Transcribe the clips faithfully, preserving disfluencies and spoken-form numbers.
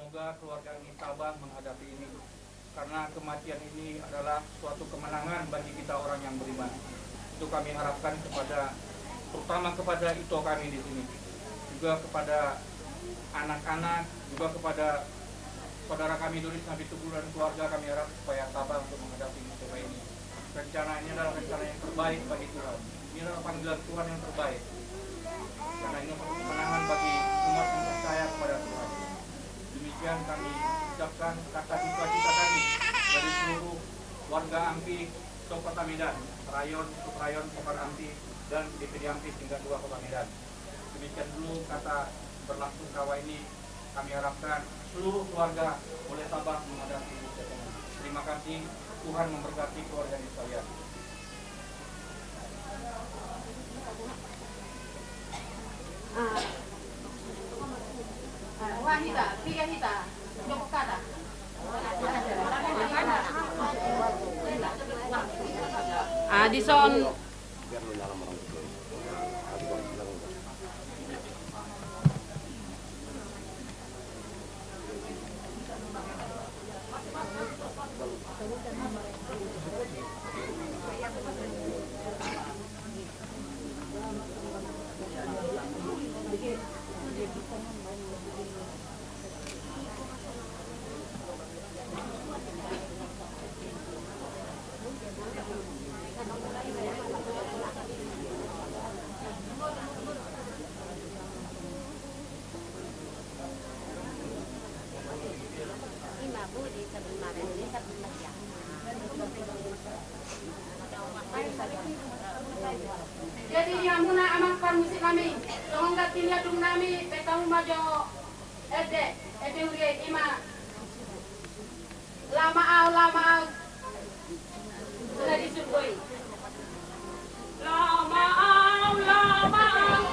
Semoga keluarga ini tabah menghadapi ini, karena kematian ini adalah suatu kemenangan bagi kita orang yang beriman. Itu kami harapkan kepada, terutama kepada ito kami di sini, juga kepada anak-anak, juga kepada saudara kami Doni Sabitubul dan keluarga, kami harap supaya tabah untuk menghadapi musibah ini. Rencana ini adalah rencana yang terbaik bagi Tuhan. Ini adalah panggilan Tuhan yang terbaik. Karena ini adalah kemenangan bagi umat yang percaya kepada Tuhan. Demikian kami ucapkan kata sukacita kami dari seluruh warga Ampi se-Kota Medan, rayon, sub-rayon, Kota Ampi, dan D P D Ampi tingkat dua Kota Medan. Demikian dulu kata berlangsung kawa ini. Kami harapkan seluruh keluarga boleh tabah menghadapi ujian ini. Terima kasih, Tuhan memberkati keluarga ini sekalian. Ah. Ah, dua hita, tiga hita, cukup kata. Ah, dison. Jadi di hamuna amang parmusik nami, songon ganti ni andung nami, baen hamu ma jo ende, ende huria i ma. Lama au, lama au. Sudah disuruh. Lama au, lama au.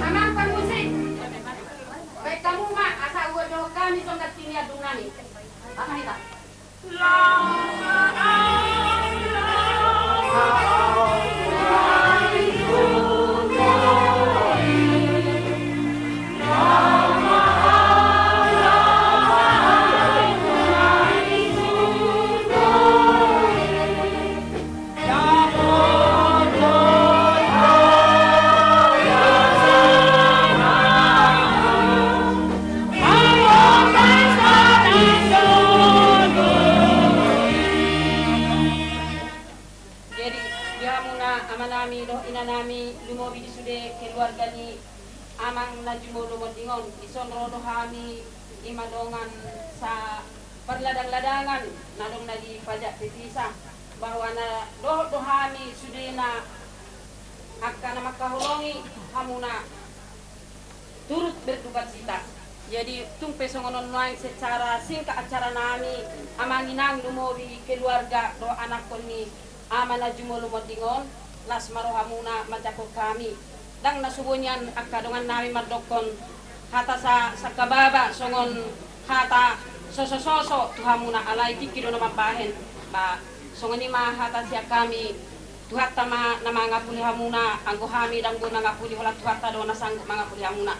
Amang parmusik. Baen hamu ma, asa huadohon hami songon ganti ni andung nami. Apa hita? Jadi, di hamuna amanami dohot inanami, lumobi di sude keluarga ni amang na jumolo monding on, dison ro do hami, i ma dongan sa parladang-ladangan na adong na di pajak Pepisa, bahwa na dohot do hami sudena angka na mangkaholongi hamuna turut berdukacita. Jadi tung pe songon on nuaeng secara singkat acara nami, amang inang, lumobi keluarga dohot anakkon ni ama na jumolo monding on, las ma rohamuna manjangkon hami. Ndang na sobo nian angka dongan nami mandokkon hata sa-, sangkababa songon hata soso-soso tu hamuna, alai tingki do na mambahen. Ba, songon i ma hata sian hami, Tuhanta ma na mangapuli hamuna, anggo hami ndang boi mangapuli, holan Tuhanta do na sanggup mangapuli hamuna.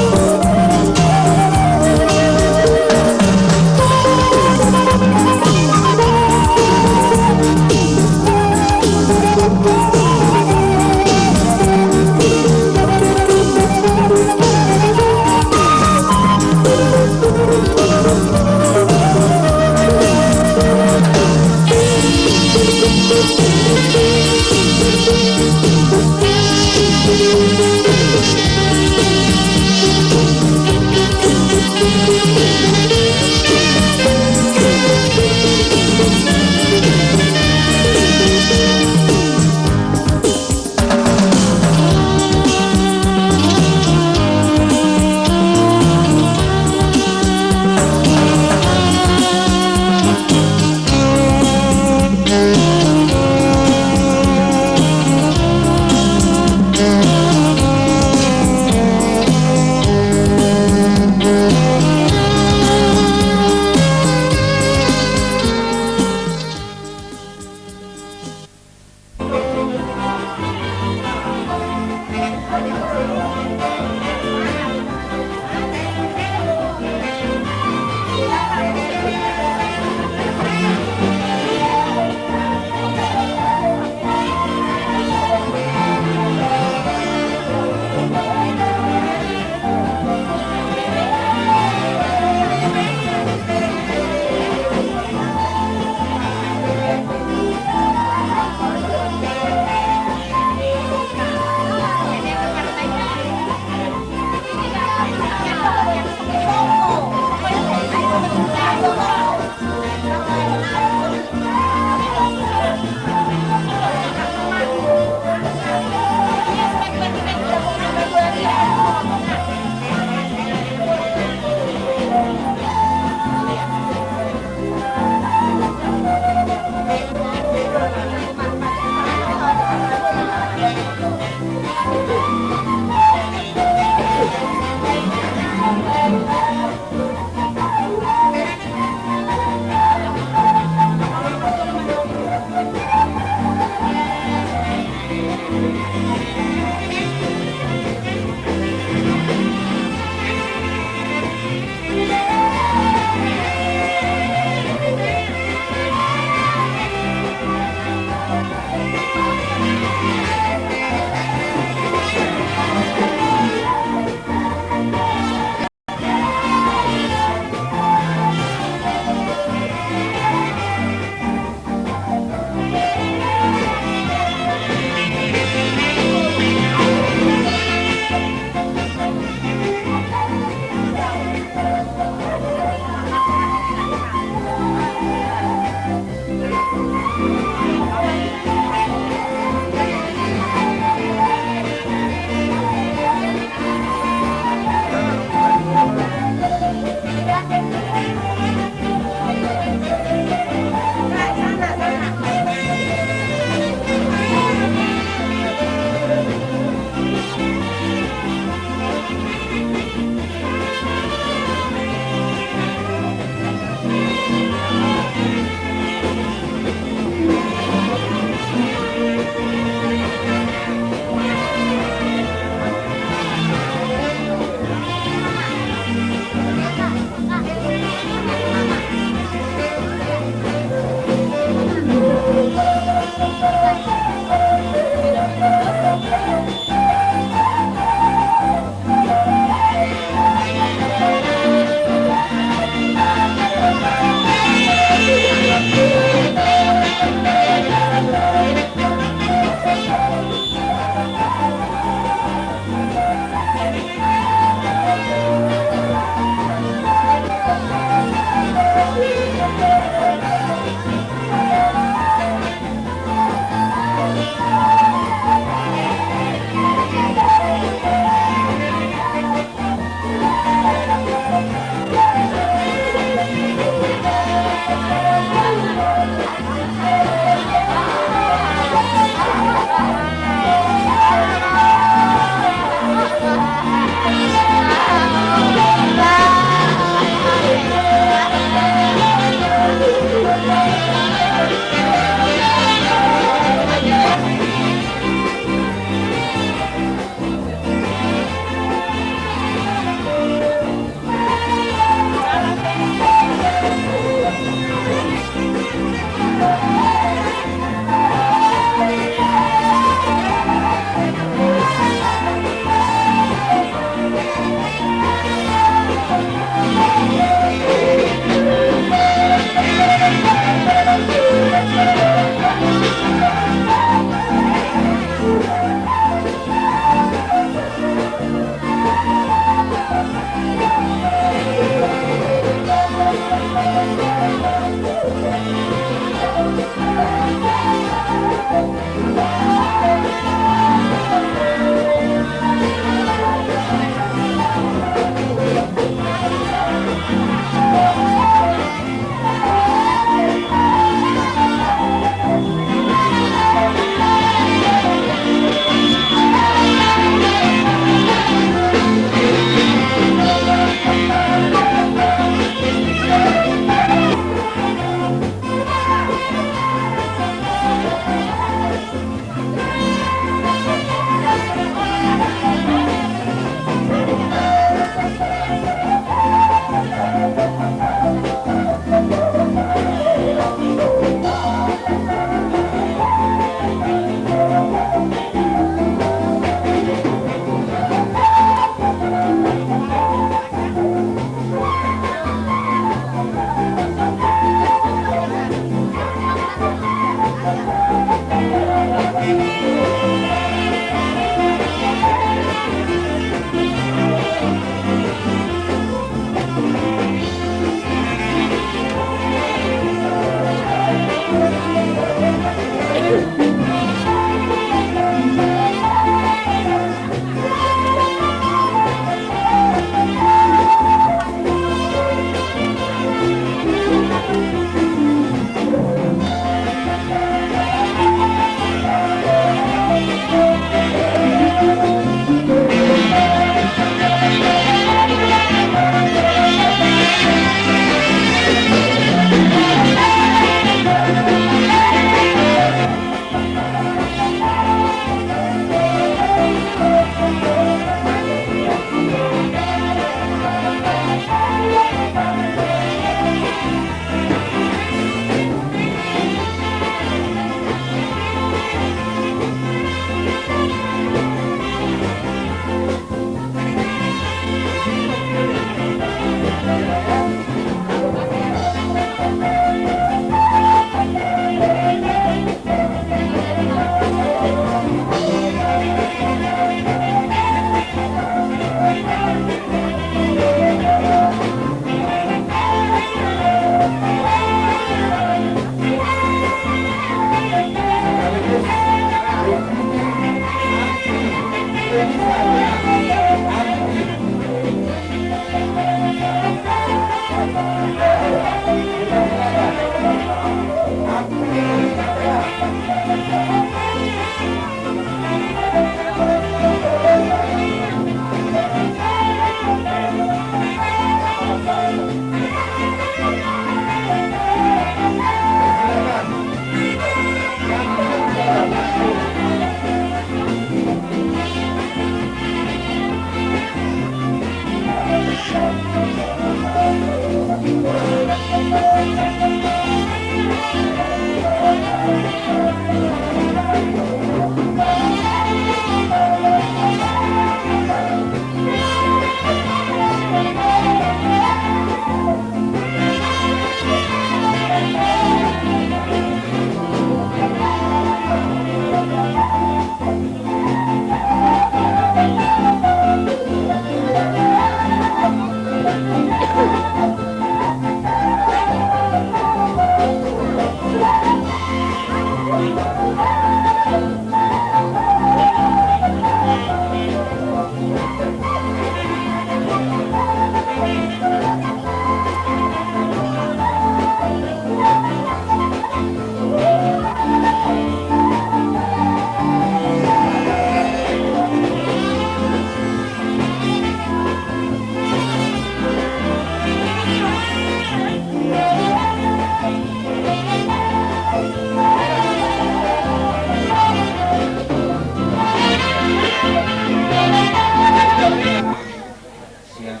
Sian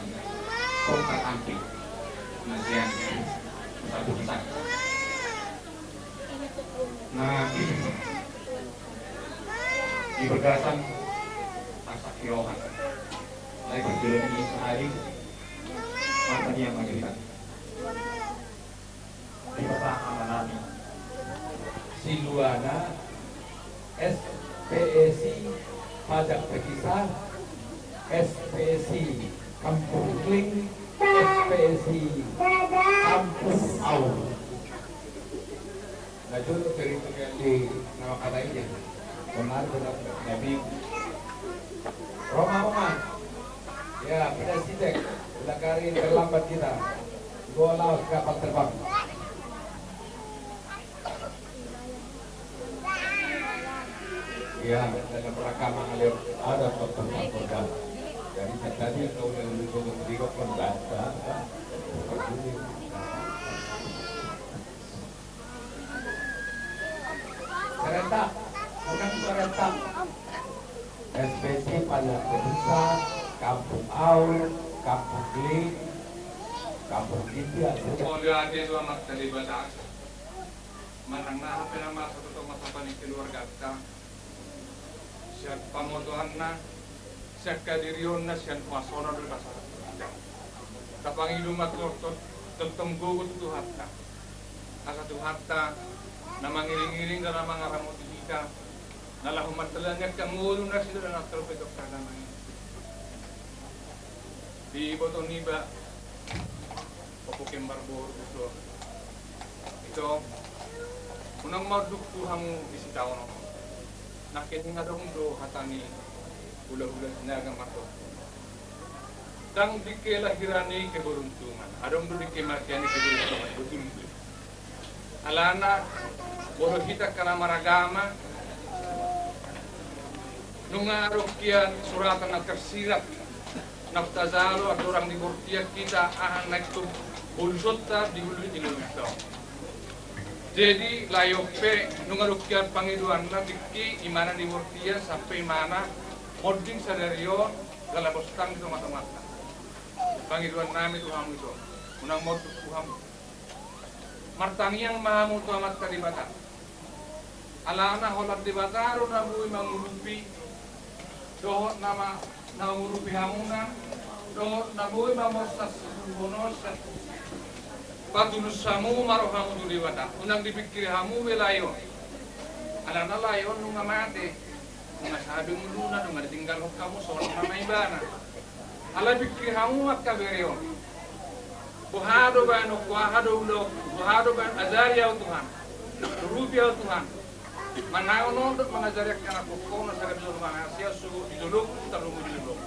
Kota Ampik. Nah, sian satu besar. Nah, di bagasan Tarsak Yohan. Naik berjalan di sehari. Masa dia mengirikan. Di pertama nami. Siluana, S P S I Pajak Pekisa, S P S I Kampung Kling, S P S I Kampung Aur. Nah, itu teritorial di nama kata ini. Benar, benar, Nabi. Roma, Roma. Ya, benar sih, Jack. Udah kali terlambat kita. Gua lawas kapal terbang. Ya, dalam rangka mengalir ada pertemuan. Jadi, tadi kau yang dulu kau berdiri, kau kan baca, kan? Serentak, bukan serentak. S P S I Pajak Pekisa, Kampung Aur, Kampung Kling, Kampung India. Mauliate tu Amanta Debata. Manang na aha pe na masa tu tongatonga ni keluarganta, sian pamotoanna, sian hadirionna, sian huasona do dipasahat. Tapangido ma tongtong gogo tu Tuhanta. Asa Tuhanta na mangiringiring, na mangaramoti hita, na laho mandalangi angka ngolu nasida, na tarpetop perdamaian. Di boto niba, Ompu Kembar boru, ito, ito, unang maunduk tu hamu di Sitaonon. Nangkin adong do hata ni hulahula Sinaga mandok, ndang dengke lahiran i keberuntungan, adong do dengke matian i keberuntungan. Betul do. Alana, molo hita angka na maragama, nunga adong hian suratan na tersirat, na tajalo andorang di bortian hita, aha na ingkon bolusonta di ngolu, di ngolunta on. Jadi, lae on pe, nunga adong hian pangidoanna, tingki imana di bortian sampe imana monding sadari on, jala bostang di tongatonganta. Pangidoan nami tu hamu, ito, unang maunduk tu hamu. Martangiang ma hamu tu Amanta Debata. Alana holan Debata do na boi mangurupi, dohot na ma-, na mangurupi hamuna, dohot na boi mamorsan situruhon on, sa-, patulus hamu ma rohamu tu Debata. Unang dipingkiri hamu be lae on. Alana lae on nunga mate. Nunga sahat be ngoluna, nunga ditinggalhon hamu, sonang ma ibana. Alai pingkiri hamu angka bere on. Boha do baenonku, aha do ulaonku, boha do baen, ajari au Tuhan, urupi au Tuhan. Manaon on dohot mangajari angka anakkonmu na sada jolo manang sia so di dolok, tarlumobi di dolok.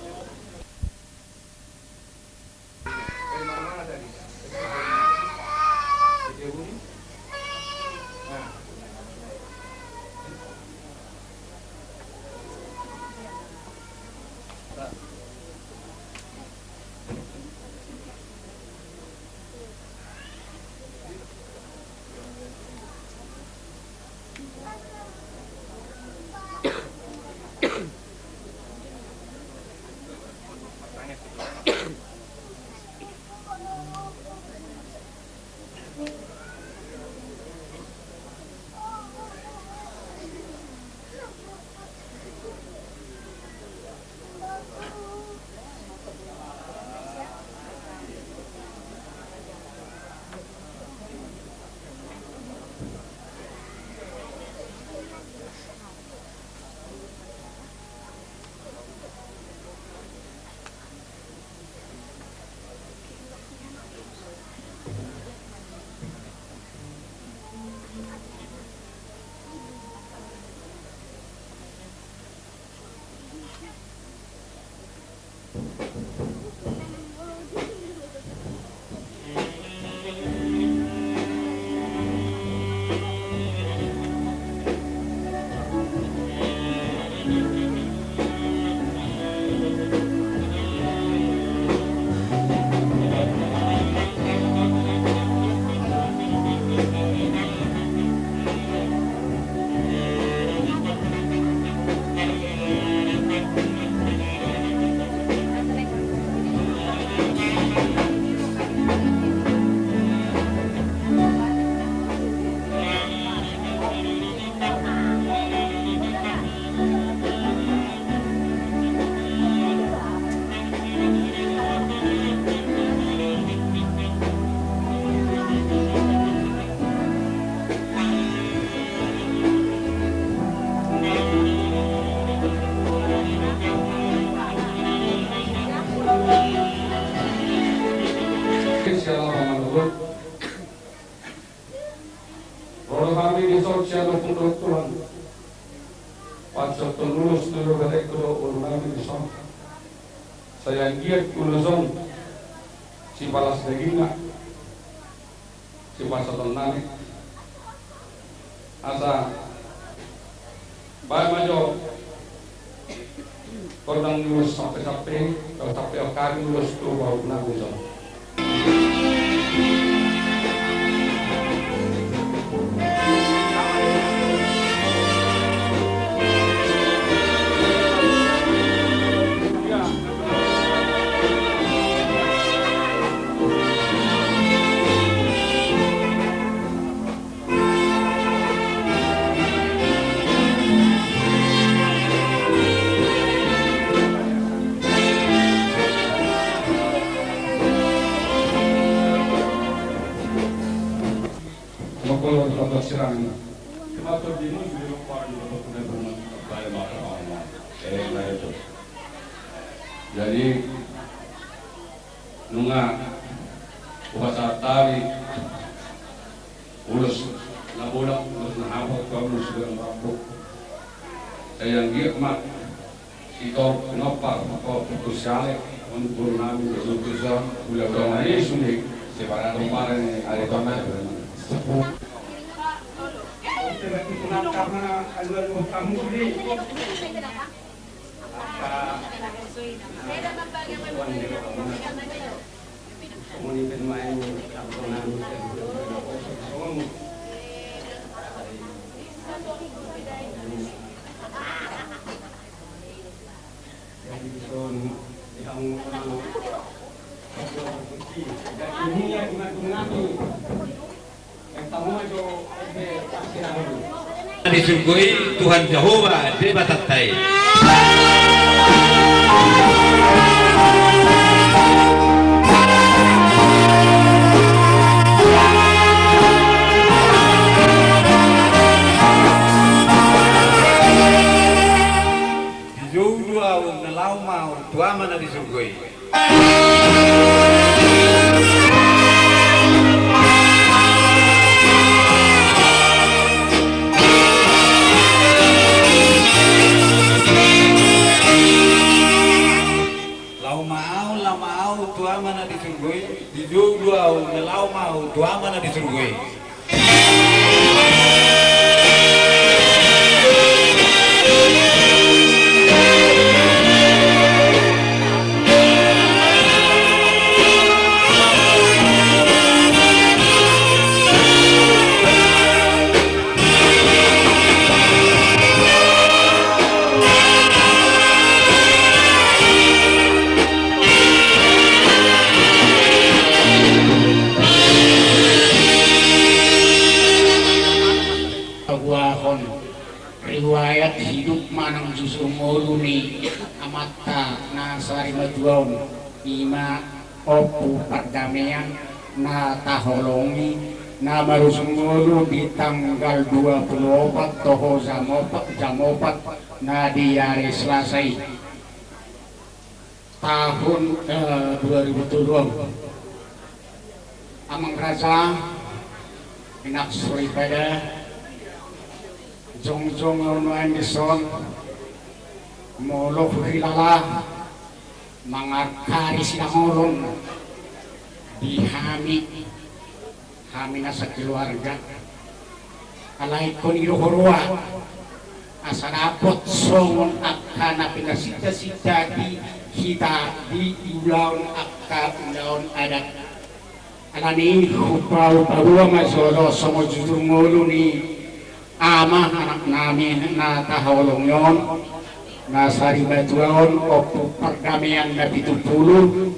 Ro do hami dison sian Ompu Tuhan, pasahathon ulos tu, bereng do ulos nami dison. Sai anggiat ulos on sipalas dagingna, sipasahaton nami. Asa baen ma jo gondang ni ulos sampe-sampe, sampe-sampe hami ulos tu bahulna dison. Jadi, nunga hupasahat hami ulos na bolak, ulos na hapot, ulos na rambu. Sai anggiat ma sitorop pinompar, maka putus sale, on guru nami, putus sale, ulah udah nari sudah, separado mare ni, ada teman. Di surgo i Tuhan Jahowa Debatanta i. Dijou do ahu na laho maol tu Ama na di surgo i. Au tu Ama na di surgo i, dijou do au, melaho ma au tu Ama na di surgo i. Paboahon riwayat hidup manang jujur ngolu ni amanta na sarimatua on, ima Ompu Pardamean na taholongi, na marujung ngolu di tanggal dua puluh opat toho jam opat, jam opat na di ari Selasa i, tahun, eh, dua ribu tolu. Amang raja, inang soripada, jongjong au nuaeng dison, molo huhilala mangarkari sinangolon di hami, hami na sakeluarga. Alai ingkon i do huroha asa dapot songon angka na pinasinta-sinta di hita di ulaon angka ulaon adat. Alani i hupa-, hupaboa ma jolo songon jujur ngolu ni ama anak nami na taholongi on, na sarimatua on Ompu Pardamean na pitu pulu,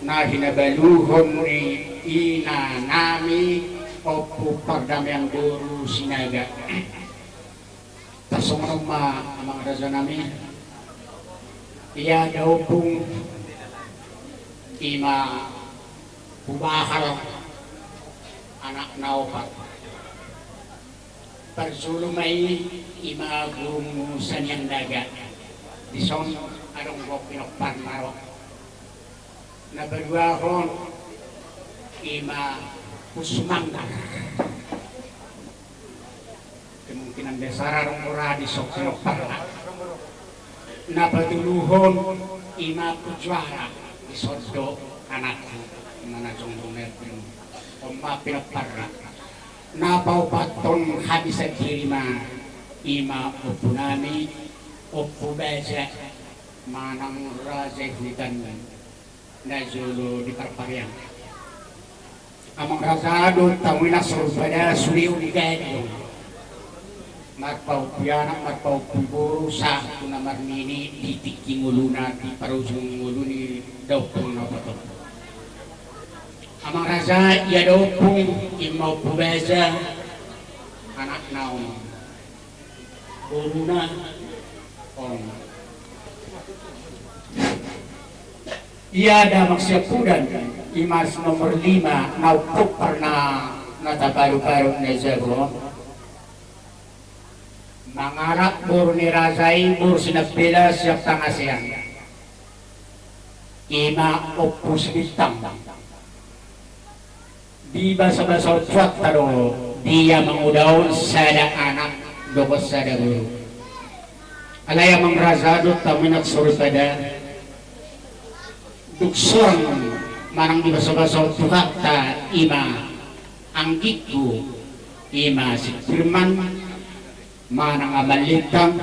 na hinabaluhon ni ina nami Ompu Pardamean boru Sinaga. Tarsongon on ma amang raja nami, ia da ompung ima hubahal anak na opat. Parjolo ma i ima borumu Saniandaga, dison adong do pinomparna ro. Na paduahon ima Husmangga. Kemungkinan besar adong do ra dison pinomparna. Na patoluhon ima Pujuara, dison do anakku, ima na jongjong na erpin. On ma pinomparna. Na paopathon hami sandiri ma ima ompu nami, Ompu Baja manang Raja Hutan na jolo di Parparian. Amang raja dohot hamu inang soripada, sude on i gabe do marpahompu anak, marpahompu boru, sahat tu na marnini di tingki ngoluna, di parujung ngolu ni da ompung na opat on. Amang raja, ia da ompung ima Ompu Baja, anakna on, boruna on. Ia da amang siampudan, ima si nomor lima, na umpompar na, na taparu-paru na jago on. Mangalap boru ni raja i, boru Sinambela sian Tangasean, ima Ompu Sibintang. Dibasabasahon Tuhanta do dia manguda on sada anak dohot sada boru. Alai amang raja dohot hamu inang soripada, dung sorang manang dibasabasahon Tuhanta ima anggingku, ima si Firman manang Amang Lintang,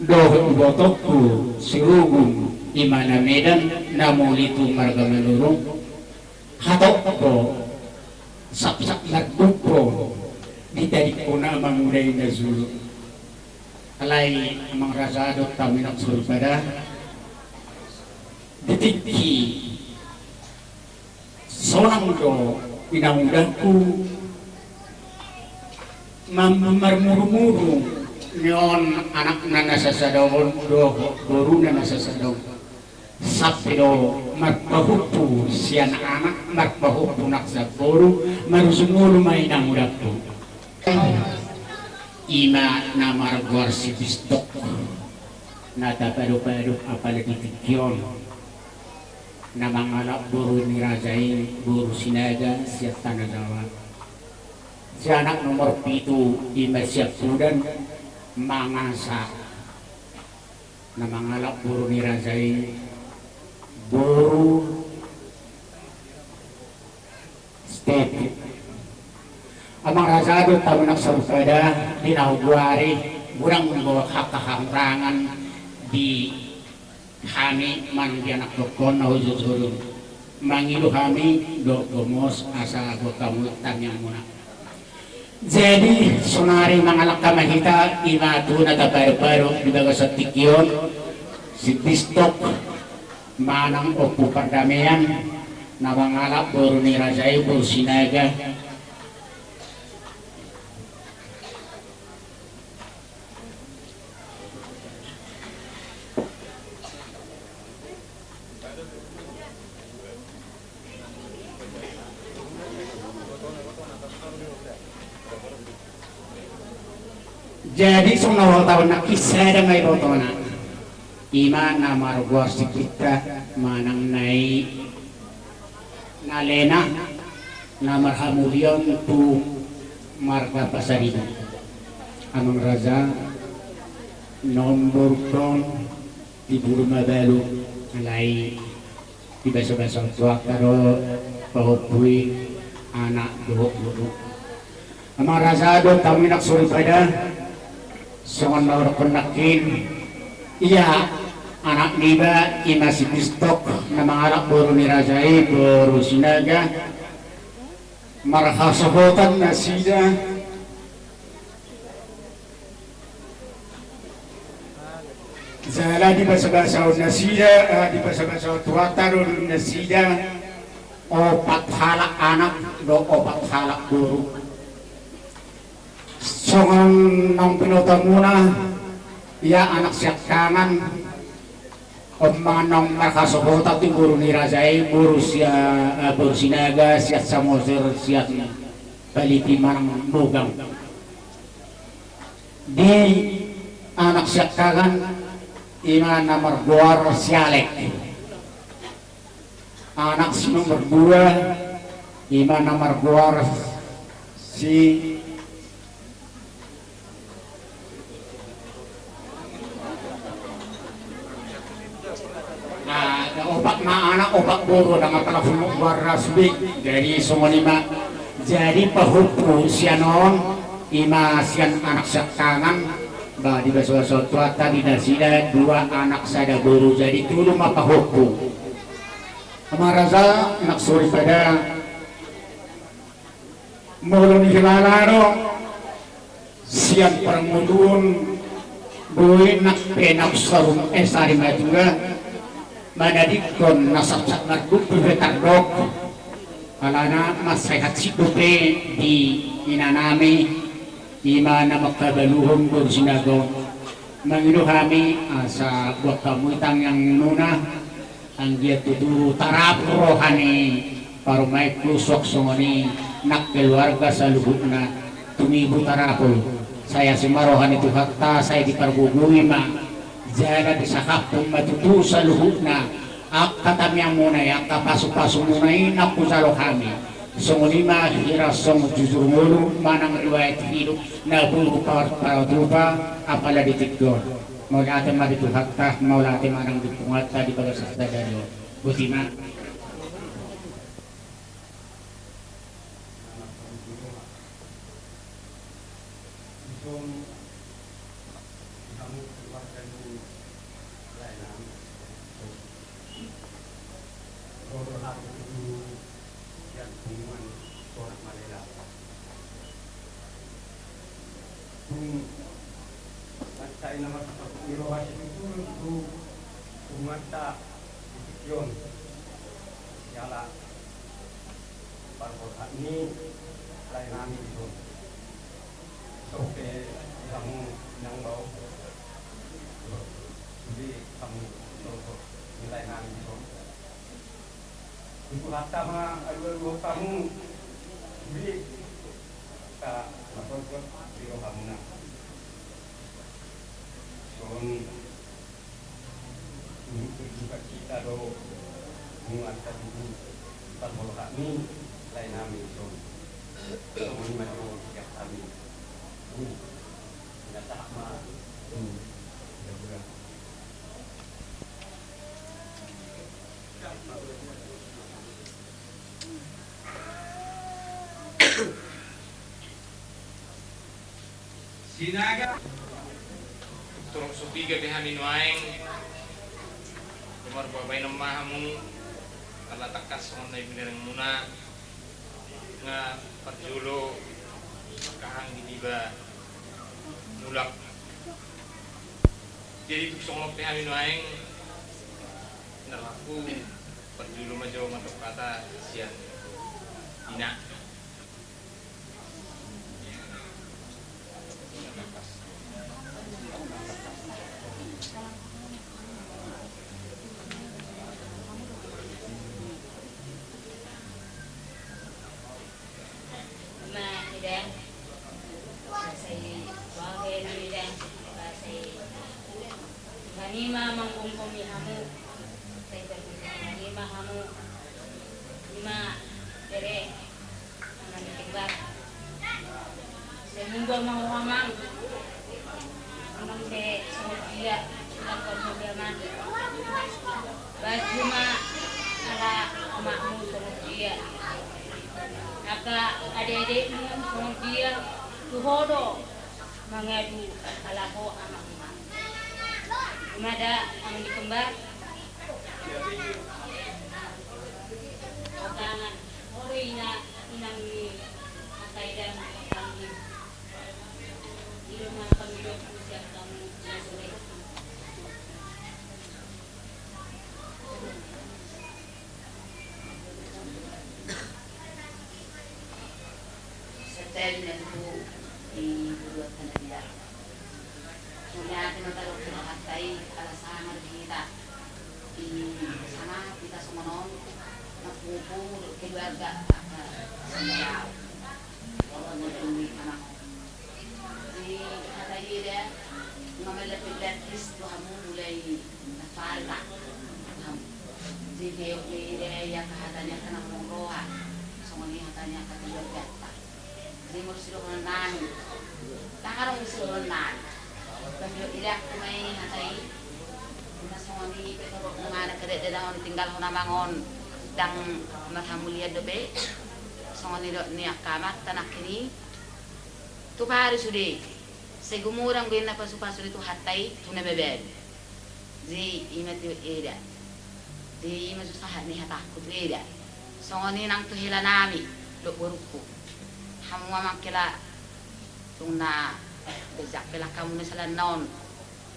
dohot ibotongku si Rugung, ima na Medan, na muli tu marga Manurung. Hatop do, sapsap marduk do ditadingkon na manguda i na jolo. Alai amang raja dohot hamu inang soripada, di tingki sonang do inangudaku mam-, marmurumuru ni on anakna na sasada on dohot boruna na sasada on. Sampe do marpahompu sian anak, marpahompu nang sian boru, marujung ngolu ma inangudaku. Ima na margoar si Bistok, na tapadopadop apala di tingki on, na mangalap boru ni raja i, boru Sinaga sian Tanah Jawa. Si anak nomor pitu ima siampudan Mangasa, na mangalap boru ni raja i, boru Amang raja dohot hamu anak soripada, di na huari, godang do angka hahurangan di hami manang di anak dohot na hujujurun. Mangido hami dohot gomos asa dohot hamu tangiangmuna. Jadi sonari mangalangka ma hita, ima tu na tapadopado di bagasan tingki on, si Bistok manang Ompu Pardamean, na mangalap boru ni raja i, boru Sinaga. Jadi songon na huhatahon nangkin, sada ma ibotona, ima na margoar si Pinta manang na i na lena, na marhamulion tu marga Pasaribu. Amang raja, nomor on di bulu mabalu, alai di basabasa on tu angka do pahompui anak dohot boru. Amang raja dohot hamu anak soripada, songon na hudokkon nangkin, ia anak niba ima si Bistok na mangalap boru ni raja i, boru Sinaga, marhasohotan nasida. Jala di basabasa on nasida, eh, di basabasa on tu angka do nasida opat halak anak dohot opat halak boru. Songon naung binoto muna, ia anak siangkangan, on ma naung marhasohotan tu boru ni raja i, boru sia-, eh, boru Sinaga, sian Samosir, sian Palipi manang Mogang. Di anak siangkangan, ima na margoar si Alek. Anak si nomor dua, ima na margoar si, ah, opat ma anak, opat boru, ndang apala funguk goarna sude. Jadi songon i ma. Jadi pahompu sian on, ima sian anak siangkangan, ba di basabasa on tu angka di nasida dua anak sada boru, jadi tolu ma pahompu. Amang raja, anak soripada, molo nihilala do sian parngoluon, boi nang pe naung saur, eh, sari matua, manadingkon na sapsap marduk dope tardok. Alana mansai hansit dope di inanami, ima na mangkabaluhon boru Sinaga on. Mangido hami asa buat hamu i tangiangmuna, anggiat tutu tarapul roha ni parumaenku suang songon i nang keluarga saluhutna, tumibu tarapul. Sai asi ma roha ni Tuhanta, sai dipargogoi ma, jala disahaphon ma tutu saluhutna angka tangiangmuna i, angka pasupasumuna i na hujalo hami. Songon i ma hira songon jujur ngolu manang riwayat hidup na burju par-, partupa apala di tingki on. Mauliate ma di Tuhanta, mauliate ma nang di punguanta di bagasan sadari on. Botima. Ro do hami tu sian punguan Sonak Malela. Tung mansai na marhasangkap ni roha situtu tu punguanta di tingki on. Siala parborhat ni laenami dison. Sope hamu nang bao. Sude hamu sope ni laenami dison. Di Tuhanta ma alualuhon hamu. Sude angka na sogot di rohamuna. Songon Untuk berduka cita do punguanta tutu, tarmolo hami laenami dison. Songon i ma jo siap hami. Binasahat ma. Sinaga. Torop so piga pe hami nuaeng, marboa baenon ma hamu, ala tangkas songon na i binereng muna, nga parjolo mangkahangi diba mulak. Jadi tung songon pe hami nuaeng, na laku parjolo ma jo mandok hata sian ina. Ima ida, sai wagen ida, sai Tuhan i ma manggomgomi hamu, sai tergomgomi ma hamu. Ima bere, amang ni kembar. Sai munggual ma ho amang. Amang pe songon dia, lakon ho be amang. Baju ma ala omakmu songon dia. Angka ade-ademu songon dia, tu ho do mangadu ala ho amang. Ima da, amang ni kembar. Tangan, ore ina, inang ni angka ida, amang ni. Ida ma pangidokku sian hamu na sore. Setiap na tutu di dua tanah dia. Mauliate ma tadok hata i, ala sanga do hita. Di sanga hita songon on, na pungu-pungu do keluarga, angka sanga au. Pungu-pungu di amang. Jadi hata i da, nga mallapis-lapis tu hamu mulai na fari ra tu hamu. Jadi kayak ni da, ia hata ni angka na mangoroha. Songon i hata ni angka keluargata. Jadi molo sidohonon nami, ndang adong sidohonon nami. Tapi ida aku ma i hata i. Na songon i pe torop na mana kede de daon tinggal hona mangon. Ndang marhamulian dope. Songon i do ni angka amanta nangkin i. Tu pari sude. Sai gumodang be na pasu-pasu di Tuhanta i tu na mabalu. Jadi ima tu eda. Jadi ima tu sahat ni hatangku tu eda. Songon i nang tu hela nami, dohot borungku. Hamu ma mangkela tung na bejak pe langkamu na salanna on.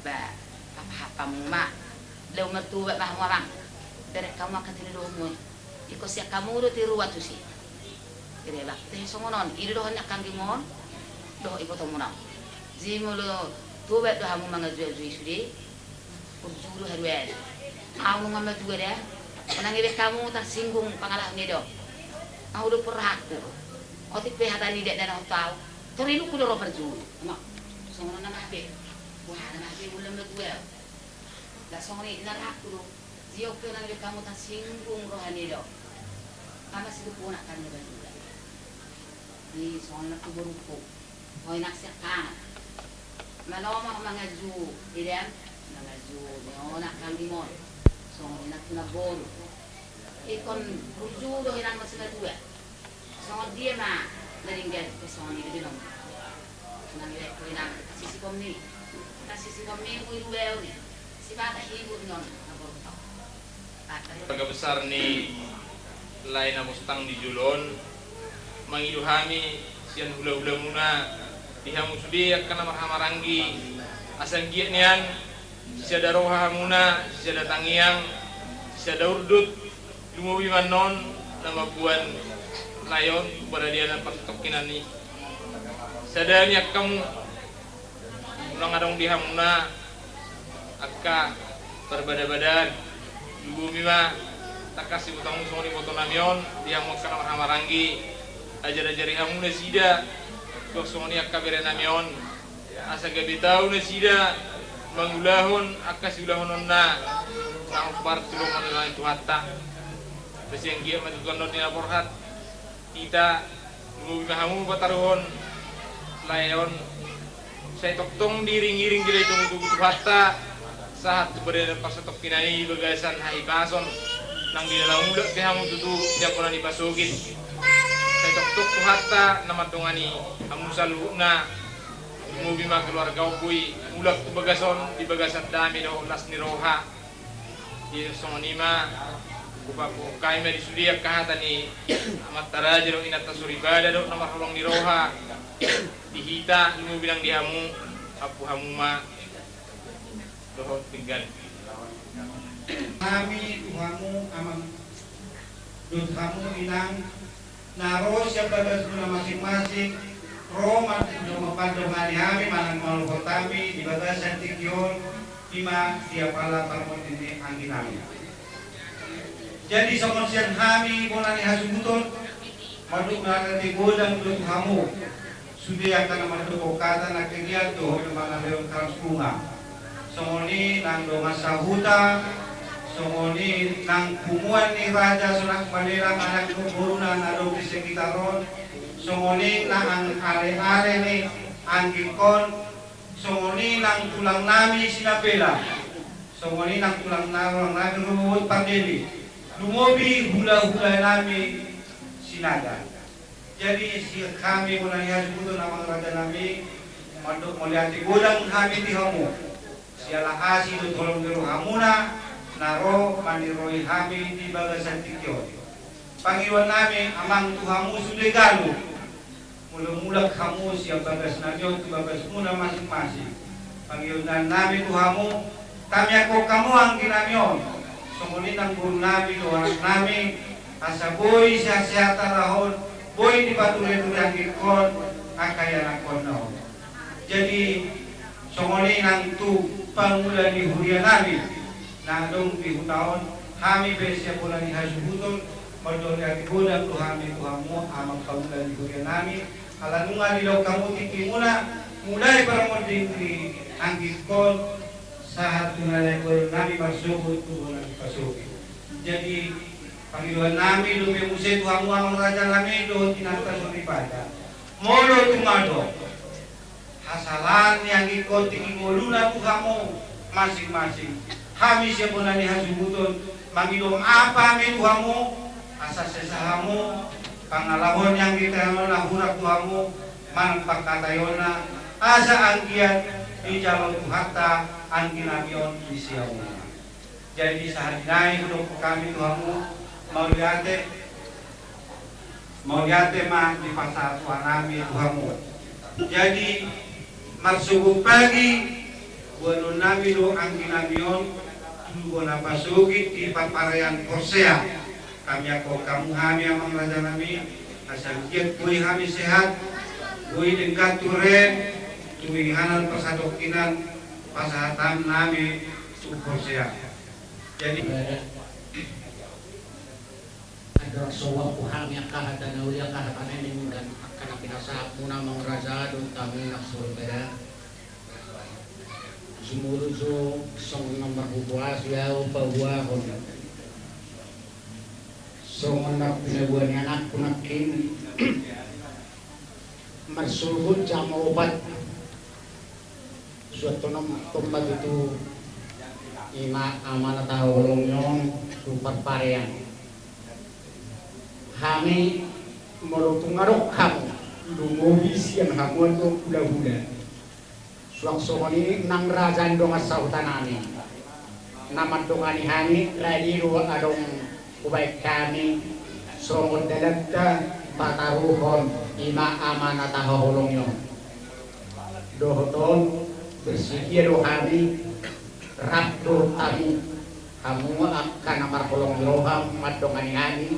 Ba, apa-apamu ma. Laho martobat ma hamu amang. Bereng hamu angka tinodomu i. Ingkon sian hamu do tirua tusi. Ida bakte songon on, ida dohot ni angka anggingmu on, dohot ibotomuna on. Jadi molo tobat do hamu mangajuajui sude, burju do haduan. Au nunga matua da, unang ibaen hamu tarsinggung pangalaho ni do. Au do porhakku. Otik pe hata ni dakdanak tu au. Torinukku do ro parjolo. Ima, songon on nama hape. Wah, nama hape molo matua. Lah songon i na rohangku do. Jio pe unang ibaen hamu tarsinggung roha ni do. Ama si do ponak kan na balu da. Di songon na tu borungku. Hoi nang sian hangan. Malo ma ho mangajuju, ida, mangajuju ni ho nang hangan di mon. Songon i nang tu na boru. Ingkon burju do inang masimatua. Songon dia ma na denggan pe songon i do di non. Nang ibaen pe inang sisikonmi. Nang sisikonmi mui rubaon i. Sipata hibur non na borungkau. Keluarga besar ni lae na bostang di jolo on, mangido hami sian hula-hulamuna di hamu sude angka na marhahamaranggi, asa anggiat nian sisada roha hamuna, sisada tangiang, sisada urdut, lumobi ma annon na mamboan lae on tu paradianan parsatongkinan i. Sada ni angka hamu, unang adong di hamuna angka parbada-badaan, lumobi ma tangkas ibotomu songon iboto nami on di hamu angka na marhahamaranggi, ajar-ajari hamu nasida, suang songon i angka bere nami on, asa gabe tau nasida mangulahon angka siulahononna na hombar tu lomo ni roha ni Tuhanta. Asa anggiat ma tutu annon di na borhat hita, lumobi ma hamu pataruhon lae on. Sai tongtong diiring-iring, ditongi-tongi Tuhanta sahat tu paradianan parsatongkinan i bagasan hahipason, nang di na lam mulak pe hamu tutu sian bona ni pasogit. Sai tongtong Tuhanta na mandongani hamu saluhutna. Lumobi ma keluarga on boi mulak tu bagas on di bagasan dame dohot las ni roha. Jadi songon i ma, hupaboa hami ma di sude angka hata ni amanta raja dohot inanta soripada dohot na marholong ni roha di hita, lumobi nang di hamu. Ampu hamu ma dohot pinggan. Hami tu hamu amang dohot hamu inang, na ro sian bagasmuna masing-masing, ro ma-, mandongani hami manang manogot hami di bagasan tingki on, i ma di apala parmonding ni anggi nami. Jadi songon sian hami bona ni hasuhuton, mandok mauliate godang do tu hamu. Sude angka na mandok hata na kegiat dohot na mangalehon karas bunga. Songon i nang dongan sahuta, songon i nang punguan ni raja Sonak Manelang anak dohot boruna na adong di sekitar on, songon i nang ale-ale ni anggingkon, songon i nang tulang nami Sinambela, songon i nang tulang na-, tulang nami Ruhut Pardede, lumobi hula-hula nami Sinaga. Jadi sian hami bona ni hasuhuton amang raja nami, mandok mauliate godang hami di hamu. Siala asi dohot holong ni rohamuna na ro maniroi hami di bagasan tingki on. Pangidoan nami amang tu hamu sude ganup, molo mulak hamu sian bagas nami on tu bagasmuna masing-masing. Pangidoan nami tu hamu, tamiangkon hamu anggi nami on, songon i nang boru nami dohot anak nami, asa boi sehat-sehat halak on, boi dipature-ture anggingkon angka ianakkonna on. Jadi songon i nang tu pangula ni huria nami na adong di huta on, hami pe sian bona ni hasuhuton, mandok mauliate godang do hami tu hamu amang pangula ni huria nami, ala nunga dilehon hamu tingkimuna, mulai parmonding ni anggingkon sahat tu na lae boru nami marsogot tu bona ni pasogit. Jadi pangidoan nami dope muse tu hamu amang raja nami dohot inanta soripada, molo tung adong hasalaan ni anggingkon tingki ngoluna tu hamu masing-masing, hami sian bona ni hasuhuton mangido maaf hami tu hamu, asa sesa hamu pangalaho ni anggingkon na hurang tu hamu manang pangkataionna, asa anggiat dijalo Tuhanta anggi nami on di siamun. Jadi sahat i nai hudok hami tu hamu, mauliate, mauliate ma dipasahat Tuhan nami tu hamu. Jadi marsogot pagi boanon nami do anggi nami on tu bona pasogit di parparean Porsea. Tamiangkon hamu hami amang raja nami, asa anggiat boi hami sehat, boi denggan tu rem, tu inganan parsatongkinan, pasahaton nami tu Porsea. Jadi andorang so huampu hami angka hata na uli, angka hata na ening dan angka na pinasahatmuna amang raja dohot hamu inanta soripada, sumurut so songon na marhuhuasi ahu paboahon songon na pinaboa ni anakku nangkin. Marsogot jam opat suantonom tompa tutu ima ama na tahaholongi on tu parparean. Hami molo tung adong hamu, lumobi sian hamu do hulahula. Suang songon i nang raja ni dongan sahuta nami na mandongani hami, rade do adong hubaen hami songon dalanta pataruhon ima ama na tahaholongi on. Dohot on bersedia do hami, rap do hamu, hamu angka na marholong ni roha mandongani hami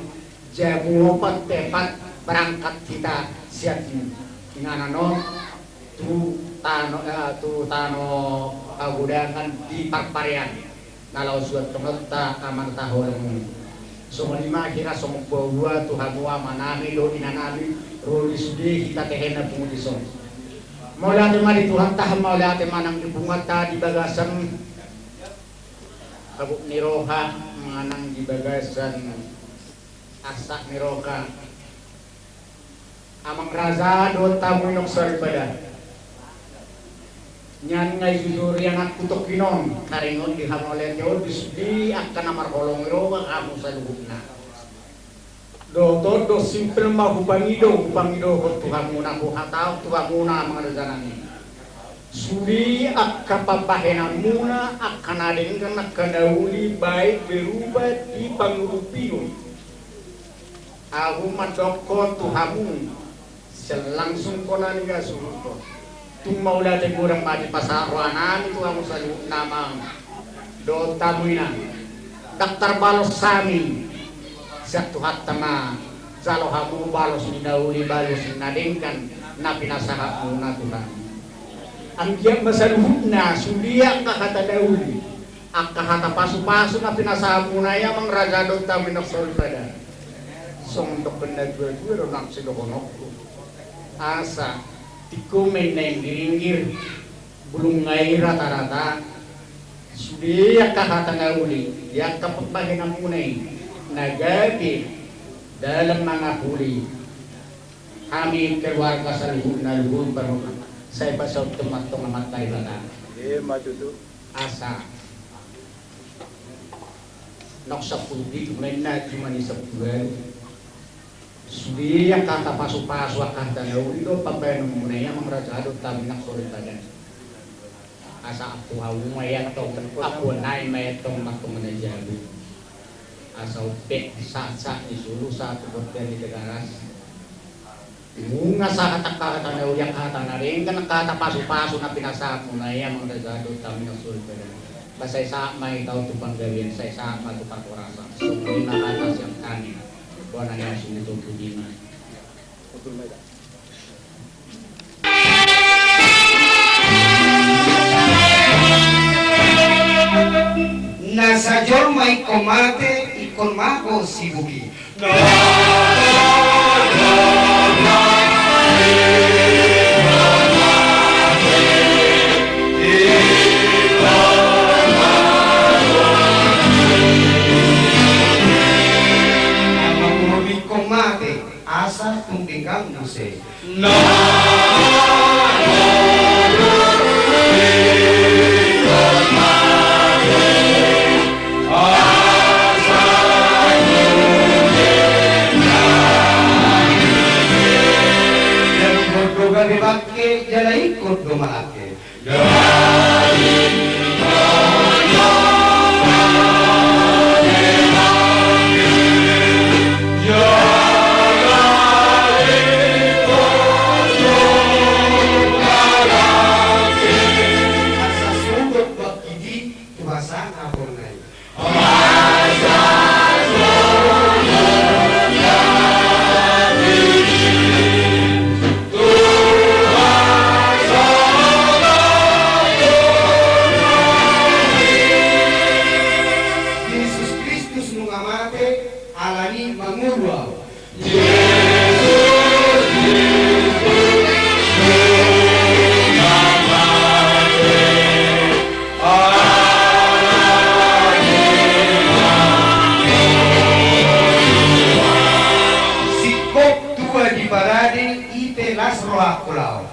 jam opat tepat berangkat hita sian inganan on tu tano, eh, tu tano pagodangan di parparean na laho suantononta ama na tahaholongi on. Songon i ma hira songon boaboa tu hamu ama nami dohot ina nami, ro di sude hita tehenna pungu dison. Mauliate ma di Tuhanta, mauliate ma nang di punguanta di bagasan habot ni roha manang di bagasan arsak ni roha. Amang raja dohot hamu inong soripada, nian nga i jujur i anakku tongkin on, taringot di hamauliateon di sude angka na marholong ni roha hamu saluhutna. Dohot on do simpel ma hupangido, hupangidohon tu hamuna, huhatahon tu hamuna amang raja nami. Sude angka pambahenanmuna, angka na denggan, angka na uli, baik berupa di pangurupion. Ahu mandok tu hamu, sian langsung kona ni gasuhut. Tung mauliate godang ma dipasahat rohanami tu hamu saluhutna amang dohot hamu inang. Ndang tarbalos hami, sian Tuhanta ma jalo hamu balos ni na uli, balos ni na denggan na pinasahatmuna tu hami. Anggiat ma saluhutna sude angka hata na uli, angka hata pasupasu na pinasahatmuna i amang raja dohot hamu inang soripada. Songon dok ni na tuatua do nang sidohononku. Asa tingko ma i na inggiringgir, bulung na i ratarata. Sude angka hata na uli di angka pambahenanmuna i na gabe dalan mangapuli hami keluarga saluhutna, luhut parhormat, sai pasaut tu ma Amanta Debata. Ima tutu. Asa naung sampulu pitu ma inna, jumadi sampulu ualu. Sude angka hata pasupasu, angka hata na uli do pambahenanmuna i amang raja dohot hamu inang soripada. Asa ampu hamu ma i antong, ampu nai ma i antong martonga na jabu. Asa umpe sahat-sahat ni solu, sahat tu bontean ni Tigaras. Nunga sahat angka hata na uli, angka hata na denggan, angka hata pasupasu na pinasahatmuna i amang raja dohot hamu inang soripada. Ba sai sahat ma i taon tu panggabean, sai sahat ma tu parhorasan. Songon i ma hata sian hami. Bona ni asu ni topi dima. Na sajolma ingkon mate, ingkon mate sibuki. Na mangolu ingkon mate, asa tung denggan muse. Jala ingkon do gabe bangke, jala ingkon do malangke. Asa sogot bangkit i tu hasangaponna i. Jesus Kristus nunga mate, alani mangolu ahu. Singkop tua di parade, i pe las rohangku laho.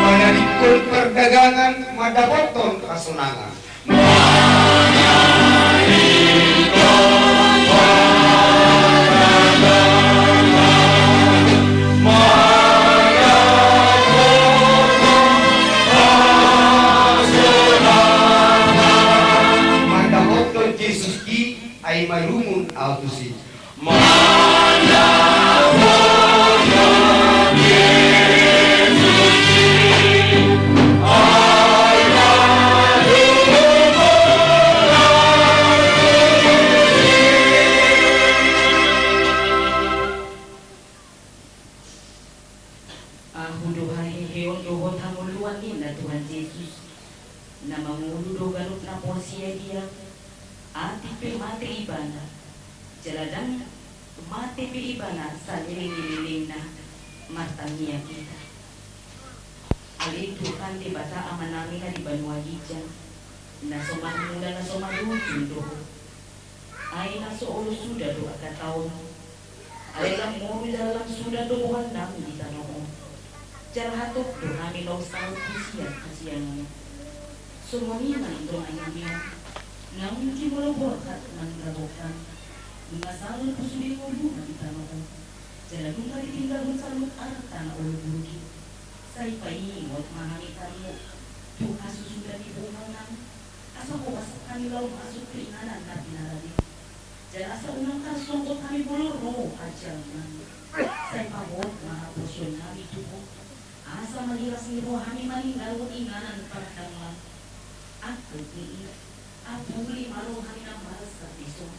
Manadingkon pardagangan, mandapothon hasonangan. Mandapothon Jesus i, ai marungun ahu tusi. Ahu do haheheon dohot hangoluan, ninna Tuhan Jesus. Na mangolu do ganup na porsea di Ahu. Atik pe mate ibana, jala ndang mate be ibana saleleng ni lelengna, martangiang hita. Ale Tuhan Debata Amanami na di banua ginjang, na so marmula na so marujung do Ho. Ai na so olo suda do angka taon. Ai lam moru jala lam suda do bohannami di tano on. Jala hatop do hami laho saut tu sian hasiangan. Songon i ma inang dongan nami on, naung jumolo borhat maninggalhon hami. Nunga salpu sude ngoluna di tano on, jala nunga ditinggalhon saluhut arta na olo burju i. Sai paingot ma hami hamu tu hasusutan ni bohal nami, asa horas hami laho masuk tu inganan na pinarade. Jala asa unang tarsonggot hami molo ro ajal nami. Sai pahot ma haporseaon nami tu Ho, asa marhiras ni roha hami maninggalhon inganan pardangol. Angkup ni i, apuli ma roha hami na marsak dison.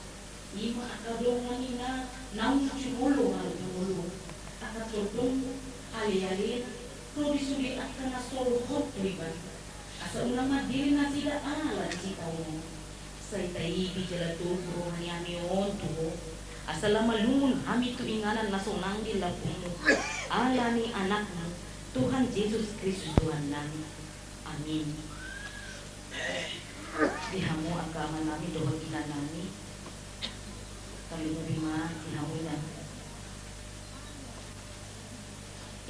Ima angka dongan i na naung jumolo marujung ngolu, angka tondong, aleale, ro di sude angka na so hot tu ibana. Asa unang mandele nasida ala ni sitaonon. Sai taibi jala togu roha ni hami on tu Ho, asa lam malungun hami tu inganan na sonang di lambungmu, ala ni Anakmu, Tuhan Jesus Kristus Tuhan nami. Amin. Di hamu angka amanami dohot inanami, tarlumobi ma di hamu inang.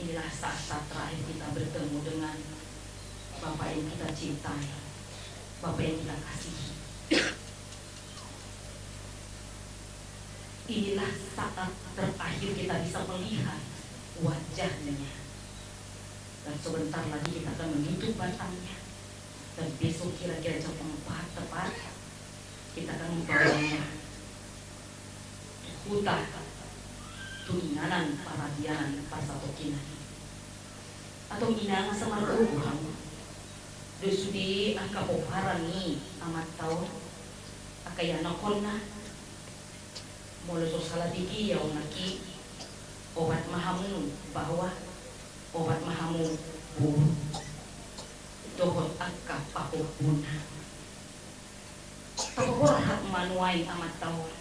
Inilah saat-saat terakhir kita bertemu dengan Bapa yang kita cintai, Bapa yang kita kasihi. Inilah saat terakhir kita bisa melihat wajahnya. Dan sebentar lagi kita akan menutup batangnya. Dan besok kira-kira jam empat tepat, kita akan membawanya tu huta tu inganan paradianan parsatongkinan i. Antong inang, asa margogo hamu. Dos sude angka pomparan ni amanta on, angka ianakhonna. Molo so sala denggan ia on nangkin, opat ma hamu baoa, opat ma hamu boru, dohot angka pahompuna. Tapaborhat ma nuaeng amanta on.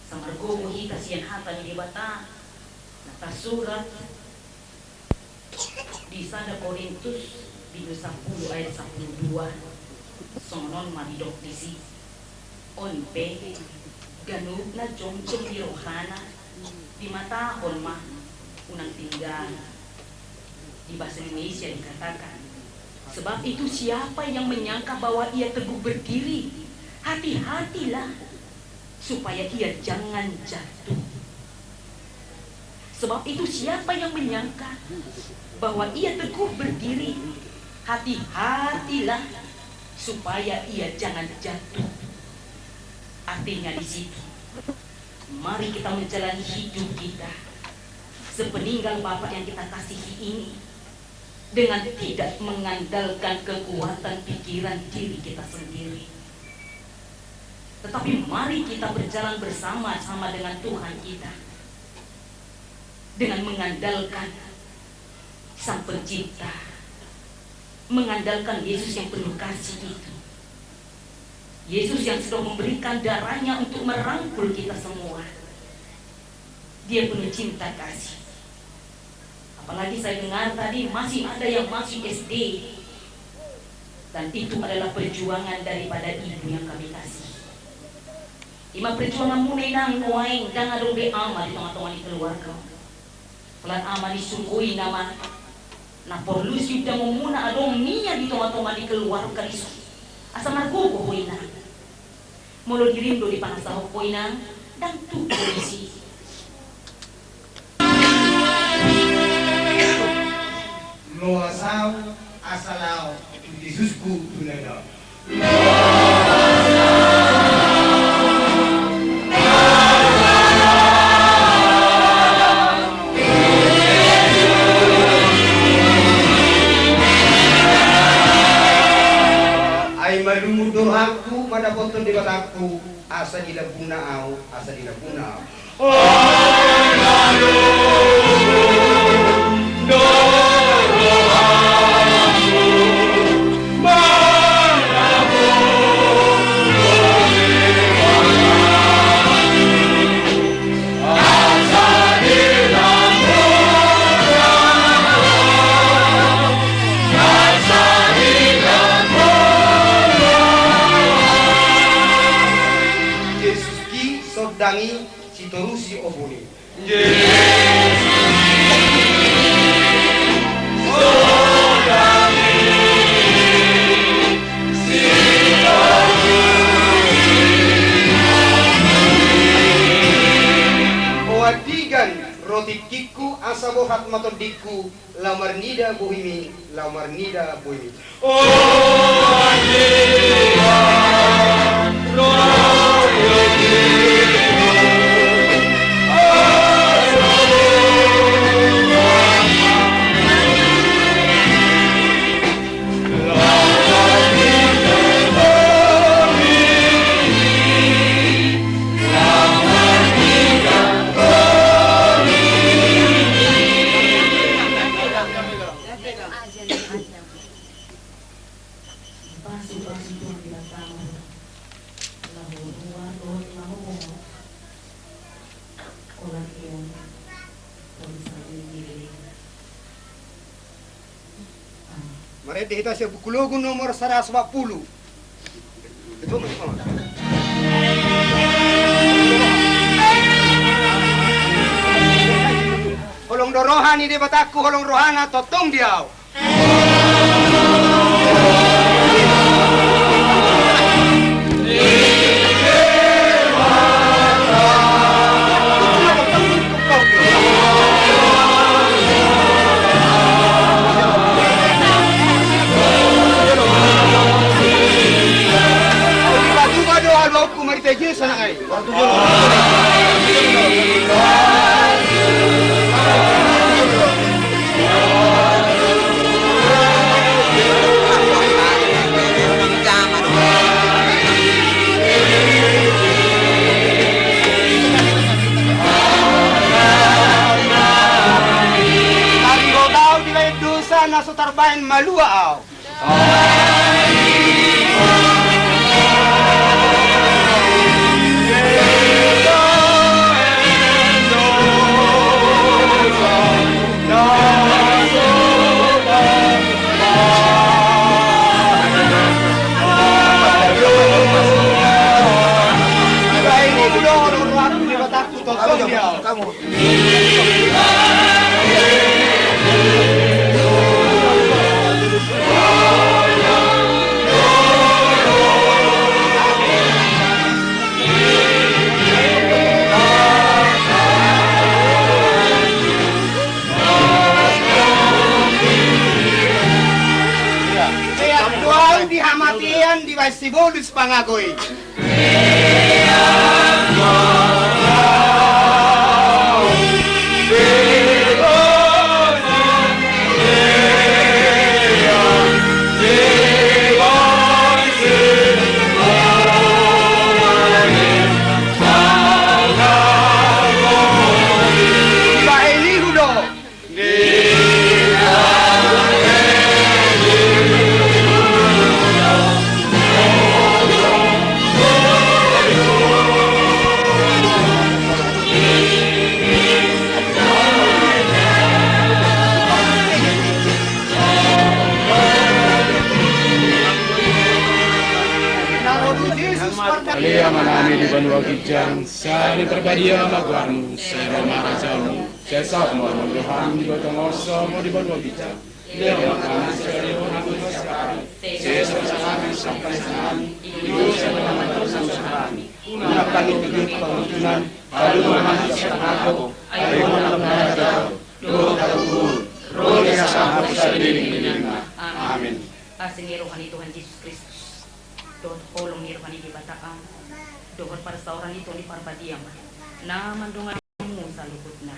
Asa margogo hita sian hata ni Debata na tarsurat di sada Korintus bindu sampulu ayat sampulu dua. Songon on ma didok disi. On pe, ganup na jongjong di rohana, dimatahon ma, unang tinggal. Di bahasa Indonesia dikatakan, sebab itu siapa yang menyangka bahwa ia teguh berdiri, hati-hatilah supaya ia jangan jatuh. Sebab itu siapa yang menyangka bahwa ia teguh berdiri, hati-hatilah supaya ia jangan jatuh. Artinya di situ, mari kita menjalani hidup kita sepeninggal Bapak yang kita kasihi ini dengan tidak mengandalkan kekuatan pikiran diri kita sendiri. Tetapi mari kita berjalan bersama-sama dengan Tuhan kita, dengan mengandalkan Sang Pencipta, mengandalkan Yesus yang penuh kasih itu. Yesus yang sudah memberikan darahnya untuk merangkul kita semua. Dia penuh cinta kasih. Apalagi saya dengar tadi masih ada yang masih S D. Dan itu adalah perjuangan daripada ibu yang kami kasih. Ima perjuanganmuna inang nuaeng, ndang adong be ama di tonga-tonga ni keluarga. Holan ama ni sungkun i nama na porlu siundangonmuna adong ninna di tonga-tonga ni keluarga dison. Asa margogo ho inang. Molo dirim do dipangasahon ho inang, ndang tuk ho disi. Loas ahu asa laho tu Jesusku tu na dalan. Ai malungun do rohangku mandapothon Debatangku, asa di lambungna ahu, asa di lambungna ahu. Jesus ki sondang i, sitorusi ombun i. Jesus ki sondang Tingkingku asa borhat ma tondingku, laho marnida bohimi, laho marnida bohimi. Pasu-pasu Tuhan di atasmu, laho ruar dohot laho bongot. Olat ia, polis lagi. Marende hita sian Buku Logu nomor sada ratus empat puluh. Holong do roha ni Debatangku, holong rohana tongtong di ahu. Dipatupa do haluaonku marhite Jesus Anak i. Tarihot ahu dibahen dosa na so tarbahen malua ahu. Dibahen i do holong rohangku, Debatangku, tongtong di ahu. Seat do ahu di hamatean dibahen sibolis pangago i. Dibahen i do. Alea ma nami di banua ginjang, sai diparbadia ma goarmu, sai ro ma harajaonmu, sai saut ma roham di banua tonga on songon na di banua ginjang. Lehon ma hami sadari on hangoluan siapari. Sesa ma hami sian pangidoan nami, asa dohonon ma hami tu pangidoan nami. Unang hami togihon tu pangunjunan, haluaon ma hami sian pangago, ai Ho do na mangago, dohot hagogoon, ro di hataM dohot saleleng ni lelengna. Amen. Asi ni roha ni Tuhan Jesus Kristus, dohot holong ni roha ni Debata Ama, dohot parsaoran ni Tondi Parbadia ma na mandongani hamu saluhutna.